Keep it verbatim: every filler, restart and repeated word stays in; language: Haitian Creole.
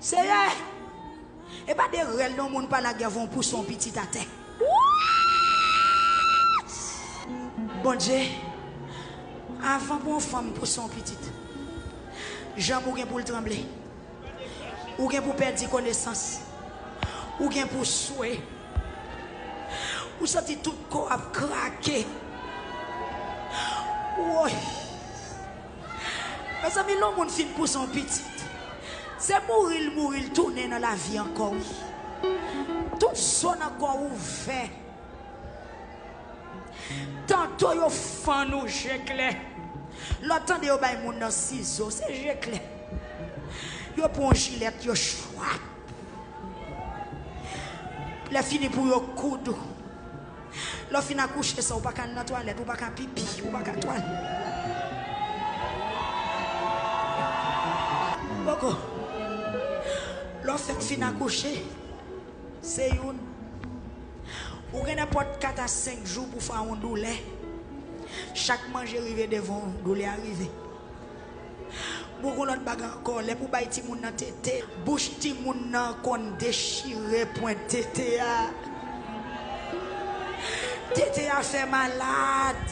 Seyè, e pa de rèl non moun pa lage avè w pouse yon pitit atè. Bondye, avan pou yon fanm pouse yon pitit, janm ou gen pou l tranble. Ou gen pou pèdi konesans. Ou gen pou swe. Ou santi tout kò ap krake. Woy. Mezanmi, lè yon moun fin pouse yon pitit, se mouri l mouri, l tounen nan lavi ankò, wi. Tout zo nan kò w ouvè. Tanto yo fann ou je klè. Lè w tande yo bay moun nan sizo, se je klè. Yo pran yon jilèt, yo chwap. Lè fini pou yo koud ou. Lè w fin akouche sa, ou pa ka al nan twalèt, ou pa ka pipi, ou pa ka twal. Poko. Lè w fèk fin akouche, se youn. Ou gen nenpòt kat a senk jou pou fè yon doulè. Chak manje rive devan w, doulè a rive. Bon, gon lòt bagay ankò, lè pou bay timoun nan tete, bouch timoun nan konn dechire pwent tete a. Tete a fè malad.